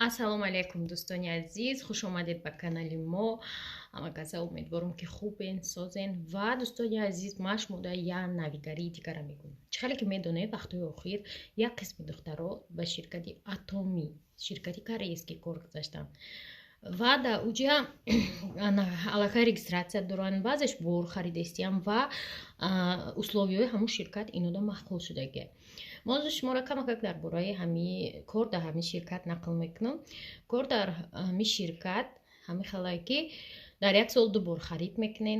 Ассалому алайкум, дӯстони азиз, хуш омадед ба канали мо. Ҳамакаса умедворам, ки хубен, созен. Ва дӯстони азиз, ман шумода як навигарии дигара мегӯям. Чӣ хеле ки медонед, вақтҳои охир як қисми духтаро ба ширкати Атомӣ, ширкати корейский, кор гузаштанд ва дар уҷа аллакай регистрация доранд, баъзеш бор харидестиям ва условия ҳои ҳамун ширкат инода маъқул шудагия. Мо ҳозир шуморо камакак дар бораи ҳами кор дар ҳамин ширкат нақл мекунам. Кор дар ҳамин ширкат ҳамин хелае, ки дар як сол ду бор харид мекунен,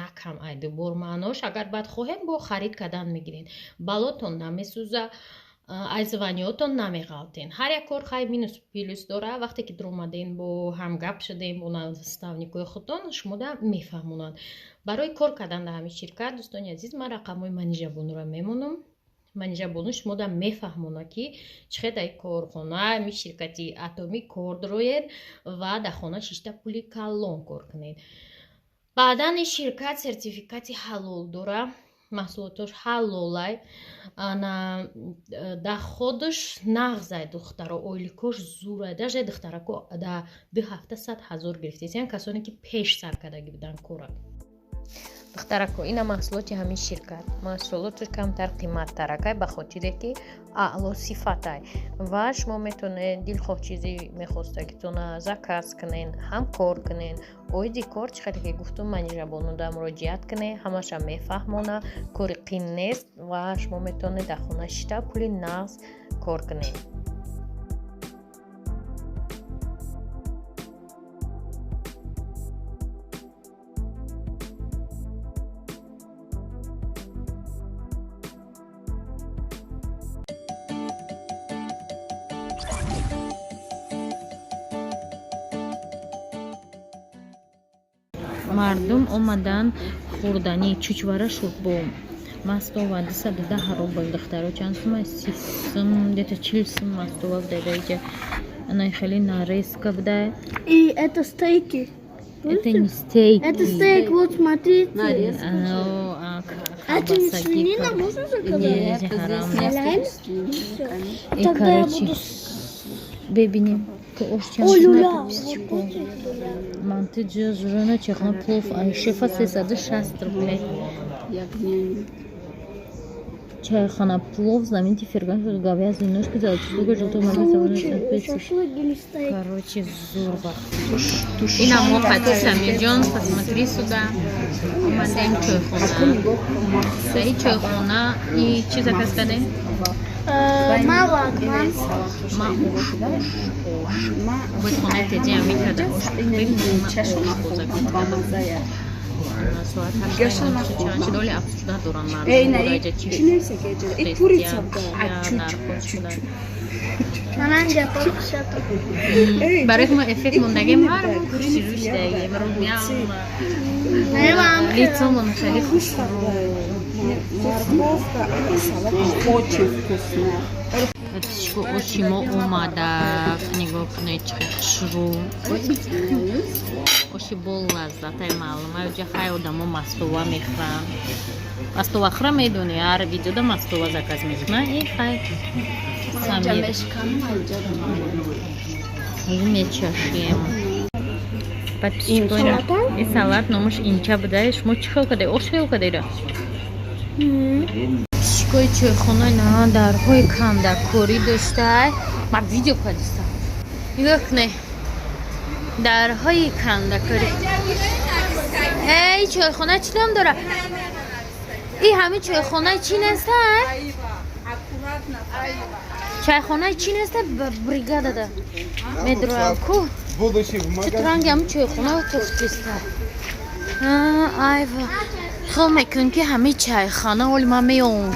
на кам ай ду бор. Маънош, агар баъд хоҳем, бо харид кардан мегирен, балотон намесӯза, аз звания тон намеғалтен. Ҳар як кор хай минус плюс дора. Вақте ки дуромаден, бо ҳамгап шудем бо наставник ои худтон, шумода мефаҳмонанд. Барои кор кардан дар ҳамин ширкат, дӯстони азиз, ман рақамҳои Манижабонуро мемонам. Манижабону шумода мефаҳмонад, ки чӣ хел дар корхона, ҳамин ширкати Атомӣ кор дороед ва дар хона шишта пули калон кор кунед. Баъдан ин ширкат сертификати ҳалол дора, маҳсулотош ҳалолай, ана доходаш нағзай, духтаро, ойликош зурай. Даже духтарако дар 2 ҳафта 100 000 гирифтесиян, касоне ки пеш сар кардагӣ буданд кора. Духтарако, ина маҳсулоти ҳамин ширкат. Маҳсулоташ камтар қиматтаракай, ба хотире ки аъло сифатай, ва шумо метавонед дилхоҳ чизи мехостагитона заказ кунен, ҳам кор кунен. Оиди кор, чӣ хеле ки гуфтум, Манижабонуда муроҷиат кунед, ҳамаша мефаҳмона. Кори қин нест ва шумо метавонед дар хона шита пули нағз кор кунед. Мардум омадан хӯрданӣ. Чучвара шуд бо мастова 210 рубл. Духтаро, чанд сума? 30 сум, где-то 40 сум мастова буда даиҷа. Ана хеле нарезка буда. И это стейки. Это не стейки. Это стейк, вот смотрите. Нарезка. А это не свинина, можно заказать? Нет, Нет, харам. здесь Халяль? мясо свинины, конечно. И, Тогда я короче, буду... бебинем ки ош чанд Ой, сума. люля. Пипсичку манты ҷузрона чехна плов айшефа 360 рублей. Ягненок. Чайхана плов, знаменитый ферган, говяжьи ножки, золотистого желтого Лучше шашлык или стейк? Короче, зурба. И нам қати Самирҷон, посмотри сюда. Омадем чойхона. Дар чойхона и чӣ заказ кардем? Ма лагман. Ма ош, ош, ош. Бояд хонаи теҷи ҳамин карда ош бихӯрем. Ма ош бо заказ кардам. Соат 8 чанд шуд, оли афсуда доранд мардум. Бураҷа чӣ нархош шуда. Мананҷа похшата. Барои мо эффект мондагем, ҳар бор хушрӯ шудагем, румян лицо мон хеле хушрӯ. Морковка, это салат очень вкусная. Птичку оши мо омада, нигоҳ кунед, чӣ хушрӯ оши бо лаззатай. Маълума, ҷа хай одамо мастова мехӯранд. Мастова хӯра, медони, ҳар видеода мастова заказ мекунад. И хай Самир мечашем. И салат номаш инча буда. Шумо чӣ хел кадай? Ош хел кадайра? Пишкои чойхона на дарҳои кандакорӣ доштай. Ма видео кадиста, нигоҳ кунед, дарҳои кандакорӣ. Эй, чойхона чӣ ном дора? И ҳамин чойхонаи чӣ неста? Чайхонаи чӣ неста? Бригадада медроям ку. Будущий в Чӣ магазин. Ранги ҳамин чойхона тофтиста. Айва, хел мекунем, ки ҳамин чайхона оли ман меом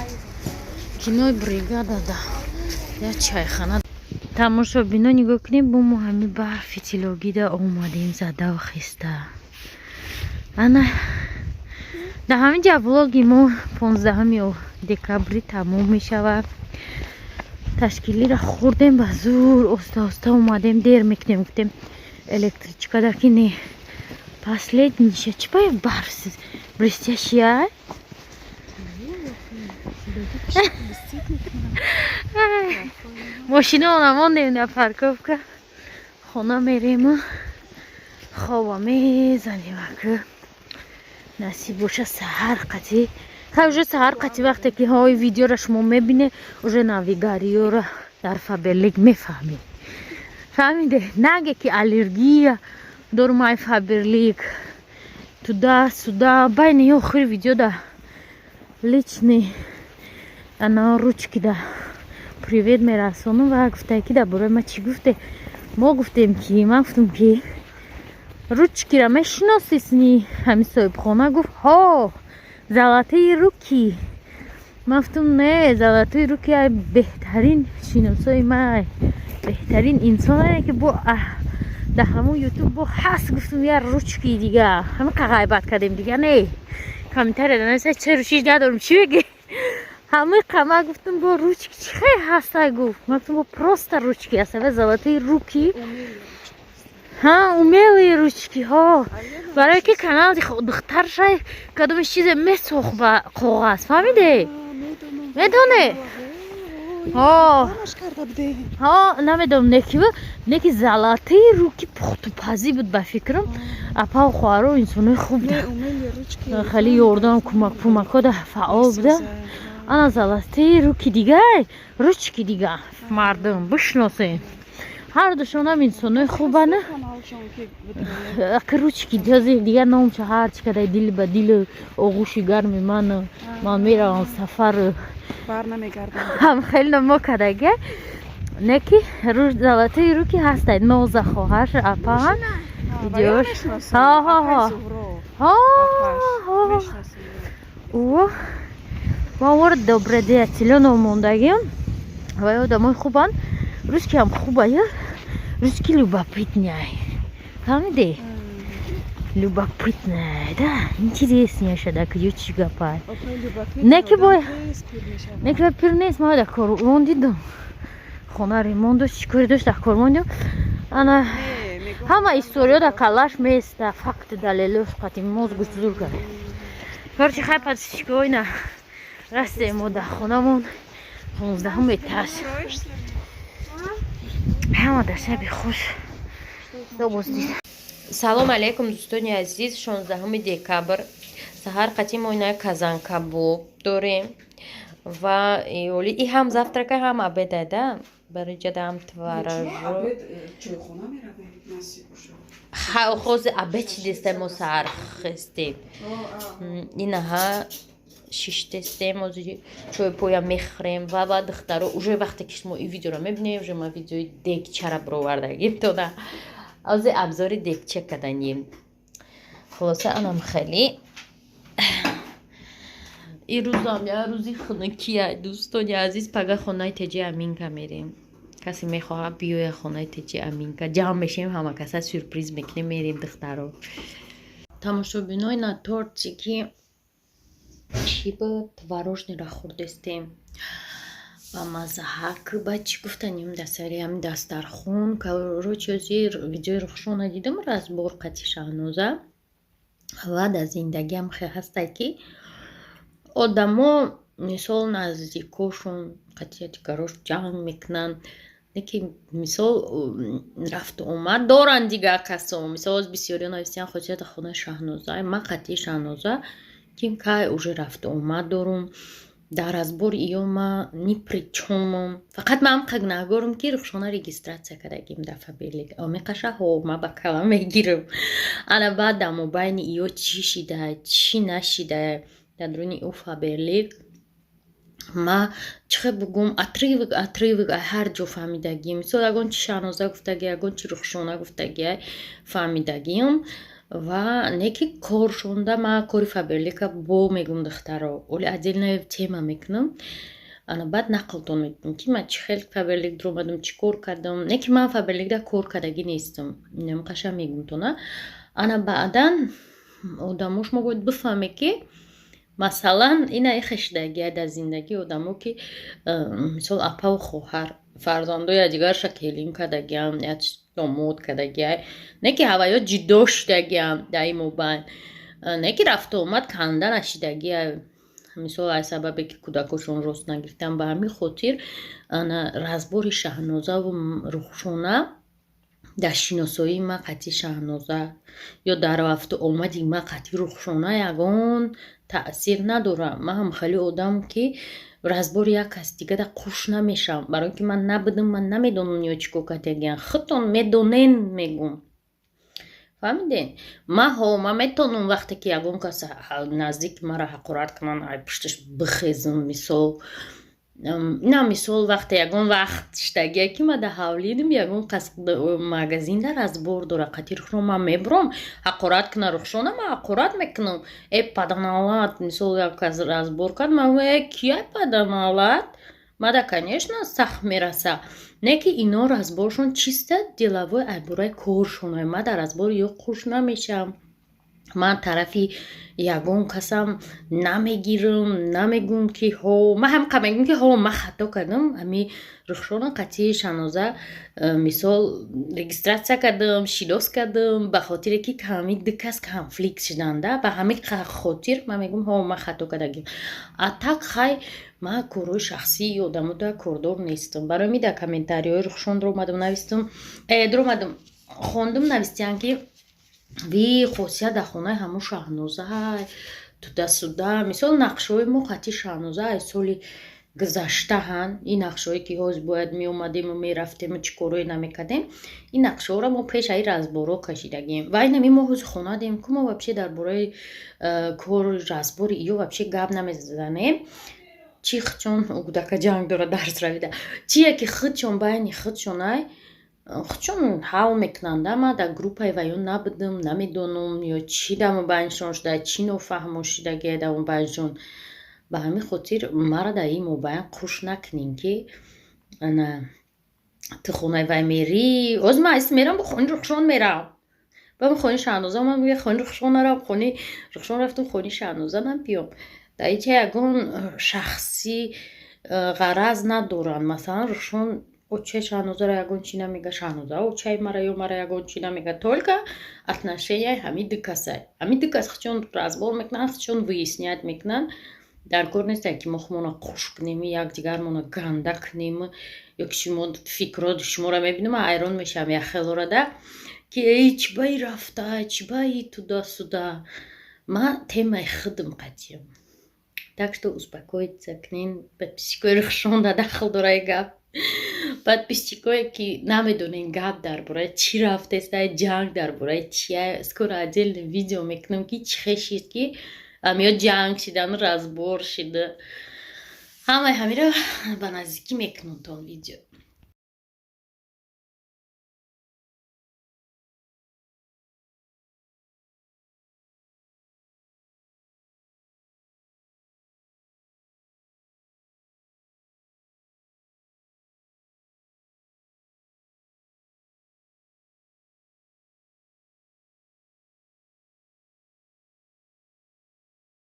кинои бригадада як чайхона. Тамошобино, нигоҳ кунем, бо мо ҳамин барфи тиллогида омадем задаву хиста. Ана дар ҳамин ҷа влоги мо 15 декабри тамом мешавад. Ташкилиро хӯрдем, ба зур оста оста омадем. Дер мекунем, гуфтем, электричка да ки не, последний ша. Чӣ бая барф блестящий, а? Мошина намондем дар парковка. Хона мерему, хоба мезанем. Ака, насиб боша, саҳар қатӣ. Хай, уже саҳар қатӣ, вақте ки ҳои видеора шумо мебине, уже навигариёра дар Фаберлик мефаҳмед. Фаҳмиде? Наге ки аллергия дорум ай Фаберлик, туда сюда. Байни охири видеода личный ана ручкида привет мерасонам. Ва гуфтае, ки дар бораи ма чӣ гуфте? Мо гуфтем, ки ман гуфтам, ки ручкира мешиносисни? Ҳами соҳибхона гуфт: «Ҳо, золотые руки». Ман гуфтам: «Не, золотые руки ай беҳтарин шиносои май, беҳтарин инсоне, ки бо дар ҳамун Ютуб бо ҳаст». Гуфтам, я ручки дига ҳами ғайбат кардем. Дига не, комментария нависа, чаро чиз надорем, чӣ беги? Ҳамаи қама гуфтам, бо ручки чӣ хел ҳастай? Гуфт. Ман гуфтам, бо просто ручки аст, ва золотые руки, ҳа, умелые ручки ҳо, барое ки канал духтаршай кадомеш чизе месохт ба коғаз. Фаҳмиде? Медоне? Ҳо, намедонам, неки неки золотые руки пухтупазӣ буд, ба фикрам. Апау, хоҳаро инсонои хуб, хеле ёрдам, кӯмак пумакҳо да фаъол буда. Ана золотые руки дигай, ручки дига, мардум бишносен, ҳардушонам инсонои хубана. Ручки дига номча ҳарчи кадай, дил ба дилу оғӯши гарми ман, ман меравам сафар, ҳам хеле намо кадага. Неки золотые руки ҳастай, ноза хоҳарш, апаан видеош. Ҳо, ӯ ма ора добродетелё номондагим ва одамои хубанд. Русский ҳам хубая, русский любопытный, фаҳмиде? Любопытный, да, интереснее шада, куҷо чӣ гапай. Неки бой, неки бой пир нест. Ма дар корвон дидам, хона ремонт дошт, чӣ кори дошт, дар корвон дидам. Ана ҳама историё дар калаш места, факти, далелош қати мозгу зур кард. Короче, хай, подписчикоина, растем мо дар хонамон, 15-ум этаж. Ҳама дар шаби хуш добоздид. Салом алейкум, дӯстони азиз! 16 декабр, саҳар қатӣ мо инаи казан-кабоб дорем ва оли и ҳам завтрака, ҳам обеда, да, барои ҷадаам творожок. Хози обед чи дестем? Мо саҳар хестем, инаҳа шиштестем, озири чойпоя мехӯрем. Ва баъд, духтаро, уже вақте ки шумо ин видеоро мебинем, уже ма видеои дегчара бировардагим тода, ози абзори дегча каданем. Хулоса, анам хеле ин рӯзам як рӯзи хунукия, дӯстони азиз. Пага хонаи теҷи Аминка мерем. Касе мехоҳад, биёя хонаи теҷи Аминка, ҷамъ мешем, ҳама каса сюрприз мекунем, мерем. Духтаро, тамошобинои, на торти ки чӣ буд, творожныйра хӯрдестем ба маззаҳак. Баъд чӣ гуфтанем дар сари ҳамин дастархун? Короче, озир видеои Рухшона дидам, разбор қати Шаҳноза. Ва дар зиндагиам хел ҳастай, ки одамо, мисол, наздикошон қатъи дигарош ҷанг мекунанд, лекин, мисол, рафту омад доранд дигар касо. Мисол, оз бисёриё нависиян хотирата хонаи Шаҳноза. Ман қатъи Шаҳноза ким кай уже рафту омад дорум, дар разбори иё ма ни при чёмам. Фақат ман ҳам гунаҳгорам, ки Рухшона регистрация кардагим дар Фаберлик, меқаша ҳо, ма ба кала мегирам. Ана баъд дар мобайни иё чӣ шида, чӣ нашида дар дуруни ӯ Фаберлик, ма чӣ хел бугум, отрывок отрывок ҳар ҷо фаҳмидагим. Мисол, ягон чи Шаҳноза гуфтаги, ягон чи Рухшона гуфтагиай, фаҳмидагиам. Ва не ки коршонда, ма кори Фаберлика бо мегум, духтаро, оли отдельная тема мекунам. Ана баъд нақлтон мекунам, ки ман чӣ хел Фаберлик дуромадам, чӣ кор кардам. Не ки ман Фаберликда кор кардагӣ нестам, қаша мегумтона. Ана баъдан одамо, шумо бояд бифаҳме, ки масалан, ина ихешидагия дар зиндагии одамо, ки мисол, апаву хоҳар, фарзандои якдигарша келин кардагиам, як домод кардагиай, не ки ҳаваё ҷудо шудагиам дар ин мобайн, не ки рафту омад канда нашидагиай, мисол, аз сабабе ки кӯдакошон рост нагирифтан. Ба ҳамин хотир ана разбори Шаҳнозаву Рухшона. Дар шиносоии ма қатъи Шаҳноза ё дар рафту омади ма қатъи Рухшона ягон таъсир надорам. Ман ҳам хеле одам, ки разбори як кас дигада қуш намешавам, барои ки ман набудам, ман намедонам ё чӣ кор кардагиан. Худтон медонен, мегум, фаҳмиден? Ма ҳо, ман метавонам, вақте ки ягон кас наздики маро ҳақорат кунанд, ай пушташ бихезам. Мисол, ина мисол, вақте ягон вақт штагия, ки ма да ҳавлидим, ягон кас магазинда разбор дора қатъи Рухшон, ман мебурам, ҳақорат куна Рухшона, ман ҳақорат мекунам: «Э, паданалат!» Мисол, як кас разбор кард, ман: «Э, кия паданалат?» Мада, конечно, сахт мераса. Не ки ино разборшон чисто деловой, айбораи коршон. Ма дар разбори ё қуш намешавам, ман тарафи ягон касам намегирам, намегӯм, ки ҳо, ман ҳамқа мегӯм, ки ҳо, ман хато кардам, ҳами Рухшона қатъи Шаҳноза мисол регистрация кардам, шинос кардам, ба хотире ки ҳами ду кас конфликт шуданда. Ба ҳамин хотир ман мегӯм: «Ҳо, ман хато кардагим». А так, хай, ман корҳои шахсии одамота кордор нестам. Барои ми дар комментариҳои Рухшон дуромадам, навистам, дуромадам, хондум, навистиян, ки ви хосият дар хонаи ҳамун Шаҳноза туда-сюда. Мисол, нақшҳои мо қатъи Шаҳноза аз соли гузаштаҳанд. Ин нақшҳое, ки ҳозир бояд меомадему мерафтему, чӣ корое намекардем, ин нақшҳоро мо пеш аи разборҳо кашидагем. Ва инами мо ҳозир хона дем ку, мо вообще дар бораи кори разбори ё вообще гап намезанем. Чӣ худшон кӯдака ҷанг дорад, дарс равида, чие ки худшон байни худшонай, худшон ҳал мекунанда. Ман дар группаи ваё набудам, намедонам, ё чӣ дар мобайншон шуда, чӣ нофаҳмо шудагия дар мобайншон. Ба ҳамин хотир маро дар ин мобайн қуш накунем, ки ана ту хонаи вай мерӣ. Ҳозир ман ис мерам, бо хони Рухшон мерам, ба хони Шаҳноза. Ман мегӯям, хони Рухшон нарам, хони Рухшон рафтам, хони Шаҳноза набиём. Дар инҷа ягон шахсӣ ғараз надоранд. Масалан, Рухшон очаи Шаҳнозаро ягон чӣ намега, Шаҳноза очаи мара ё мара ягон чӣ намега. Только отношенияи ҳамин ду касай. Ҳамин ду кас худшон разбор мекунанд, худшон выяснять мекунанд. Дар кор несте, ки мо худмонро қуш кунем, якдигармонро ганда кунем. Ё ки шумо фикро шуморо мебинам, ҳайрон мешавам яхелорада, ки эй, чӣ ба и рафта, чӣ ба и туда-сюда. Ман темаи худам қатиям, так что успокоиться кунен. Подписчикои Рухшонда дахл дора гап. Подписчикое, ки намедонен, гап дар бораи чӣ рафтеста, ҷанг дар бораи чия, скоро отдельно видео мекунам, ки чӣ хешид, ки ё ҷанг шидану разбор шида. Ҳамаи ҳамиро ба наздикӣ мекунам тон видео.